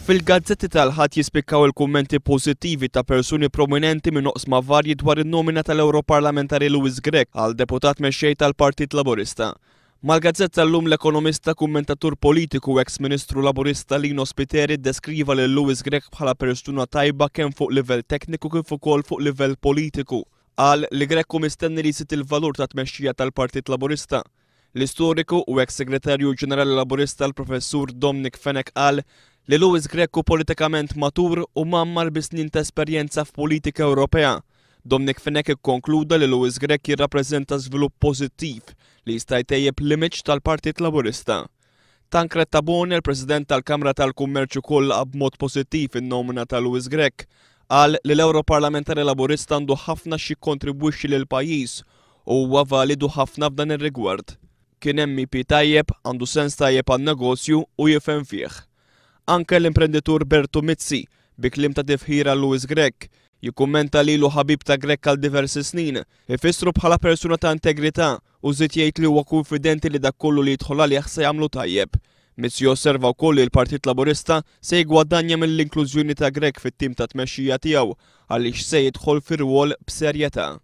Fil-gazzetti tal-Ħadd jispikkaw il-kummenti pożittivi ta' persuni prominenti minn oqsma varji dwar in-nomina tal-Ewroparlamentari Louis Grech għal Deputat Mexxej tal-Partit Laburista. Mal-gazzetta llum l-ekonomista, kummentatur politiku u eks Ministru Laburista Lino Spiteri ddeskriva lil Louis Grech bħala persuna tajba kemm fuq livell tekniku kif ukoll fuq livell politiku. Qal li Grech hu mistenni li jżid il-valur tat-tmexxija tal-Partit Laburista. L-istoriku u eks Segretarju Ġenerali Laburista l-Professur Dominic Fenech qal li Louis Grech hu politikament matur u mgħammar bi snin ta' esperjenza f'politika Ewropea. Dominic Fenech ikkonkluda li Louis Grech jirrappreżenta żvilupp pożittiv li jista' jtejjeb l-image tal-Partit Laburista. Tancred Tabone, il-President tal-Kamra tal-Kummerċ ukoll laqa' b'mod pożittiv in-nomina ta' Louis Grech. Qal li l-Ewroparlamentari Laburista għandu ħafna x'jikkontribwixxi lill-pajjiż u huwa validu ħafna f'dan ir-rigward. Kien MEP tajjeb, għandu sens tajjeb għan-negozju u jifhem fih. Anke l-imprenditur Bertu Mizzi, bi kliem ta' tifħir għal Louis Grech, jikkummenta li ilu ħabib ta' Grech għal diversi snin, ifissru bħala persuna ta' integrità u żied jgħid li huwa kunfidenti li dak kollu li jidħol għalih se jagħmlu tajjeb. Mizzi osserva wkoll li l-Partit Laburista se jiggwadanja mill-inklużjoni ta' Grech fit-tim ta' tmexxija tiegħu għaliex se jidħol fir-rwol b'serjetà.